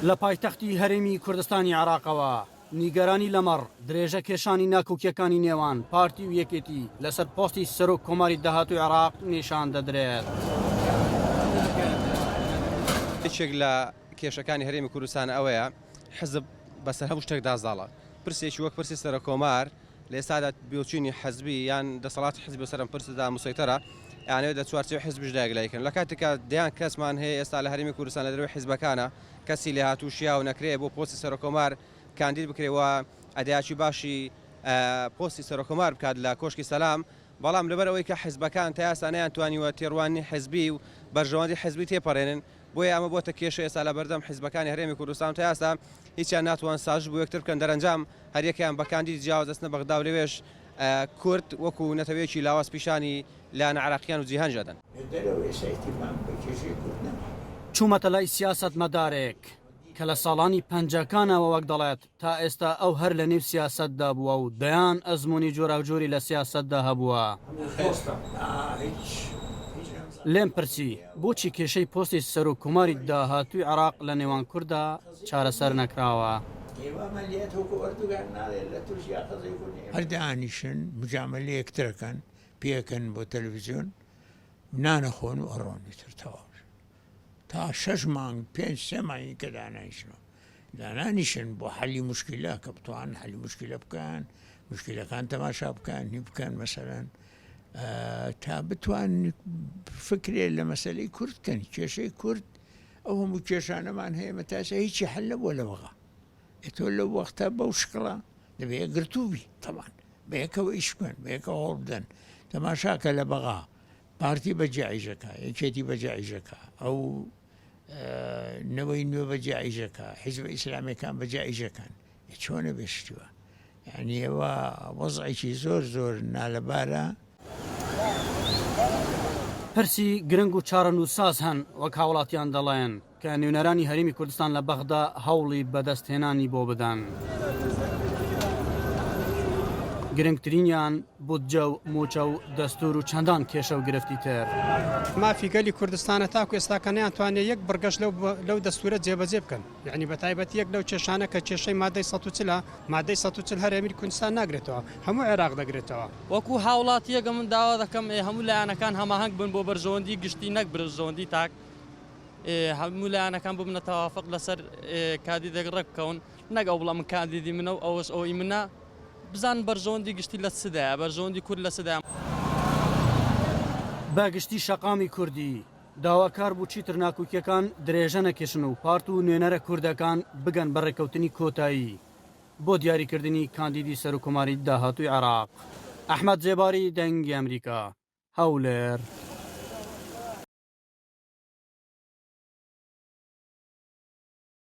لە پایتەختی هەرێمی کوردستانی عێراقەوە نیگەرانی لەمەڕ درێژە کێشانی ناکۆکیەکانی نێوان پارتی و یەکێتی لەسەر پۆستی سەرۆک کۆماری داهاتووی عێراق نیشان دەدرێت. یەکێک لە کێشەکانی هەرێمی کوردستان ئەوەیە حزب بەسەر هەموو شتێکدا زاڵە، پرسێکی وەک پرسی سەرۆککۆمار لە ئێستادا بۆچوونی حزبی یان دەسەڵاتی حزبی بەسەر ئەم پرسەدا مسەیتەرە، ئەیانەوێت لە چوارچێوەی حزبیشدا یەکلایی کەن، لە کاتێکا دەیان کەسمان هەیە ئێستا لە هەرێمی کوردستان لە دەرەوەی حزبەکانە کەسی لێهاتوو شیاو نەکرێ بۆ پۆستی سەرۆککۆمار کاندید بکرێ و ئەدایەکی باشی پۆستی سەرۆککۆمار بکات لە کۆشکی سەلام، بەڵام لەبەر ئەوەی کە حزبەکان تا ئێستا نەیانتوانیوە تێڕوانینی حزبی و بەرژەوەندی حزبی تێپەڕێنن، بۆیە ئەمە بۆتە کێشە ئێستا لە بەردەم حیزبەکانی هەرێمی کوردستان و تا ئێستا هیچیان ناتوان سازش بۆ یەکتر بکەن، دەرەنجام هەریەکەیان بە کاندیدی جیاواز دەچنە بەغدا و لەوێش کورد وەکو نەتەوەیەکی لاواز پیشانی لایەنە عێراقیان و جیهانیش ئەدەن. لە دەرەوە ئێستا ئیهتیمام بە کێشەی کورد نەماوە. چوومەتە لای سیاسەتمەدارێک کە لە ساڵانی پەنجاکانەوە وەک دەڵێت تا ئێستا ئەو هەر لە نێو سیاسەتدا بووە و دەیان ئەزموونی جۆراوجۆری لە سیاسەتدا هەبووە. لێم پرسی بۆچی کێشەی پۆستی سەرۆک کۆماری داهاتووی عێراق لە نێوان کورددا چارەسەر نەکراوە؟ هەر دانیشن مجامەلەی یەکترەکەن پێکەن بۆ تەلەفزیۆن نانەخۆن و ئەڕۆن ئیتر تەواو تا شەش مانگ پێنج سێ مانگی کە دانایشنەوە دانانیشن بۆ حەلی مشکلە کە بتوان حەلی مشکلە بکەن مشکلەکان تەماشا بکەن هی بکەن مەسەرەن تا بتوان فکرێ لە مەسلەی کورد کەن کێشەی کورد ئەو هەموو کێشانەمان هەیە مەتاسە هیچی حل نەبووە لە بەغا تۆ لەو وەختە بەو شکڵە دەبێ گرتووبی تەوان بەیەکەوە ئیش بکەن بەیەکەوە هەوڵ بدەن تەماشاکە لە بەغا پارتی بە جیعیژەکە یەکێتی بە جیعیژەکە ئەو نەوەی نوێ بە جیعیژەکە حیزب ئیسلامیەکان بە جیعیژەکان چۆنە بێشتووە یعنی ئەوە وەزعێکی زۆر زۆر نالەبارە. پرسی گرنگ و چارەنووسساز هەن وەک هاوڵاتیان دەڵێن. کە نوێنەرانی هەرێمی کوردستان لە بەغدا هەوڵی بەدەستهێنانی بۆ بدەن. گرنگترینیان بودجە و مووچە و دەستوور و چەندان کێشە و گرفتی تر. مافی گەلی کوردستانە تاکو ئێستاکە نەیانتوانیە یەک بڕگەش لەو دەستوورە جێبەجێ بکەن، یەعنی بەتایبەتی یەک لەو کێشانە کە کێشەی مادەی 140 ە، مادەی 140 هەر هەرێمی کوردستان ناگرێتەوە، هەموو عێراق دەگرێتەوە. وەکو هاوڵاتییەک من داوا دەکەم هەموو لایەنەکان هەماهەنگ بن بۆ بەرژەوەندی گشتی نەک برژەوەندی تاک. هەموو لایەنەکان ببنە تەوافق لەسەر کاندیدێک ڕێک بکەون نەک ئەو بڵێ من کاندیدی منە و ئەوەش ئەوی منە بزان بەرژەوەندی گشتی لە چدایە بەرژەوەندی کورد لە چدایە. بە گشتی شەقامی کوردی داواکار بوو چیتر ناکۆکییەکان درێژە نەکێشن و پارت و نوێنەرە کوردەکان بگەن بە ڕێککەوتنی کۆتایی بۆ دیاریکردنی کاندیدی سەرۆککۆماری داهاتووی عێراق. ئەحمەد زێباری، دەنگی ئەمریکا، هەولێر.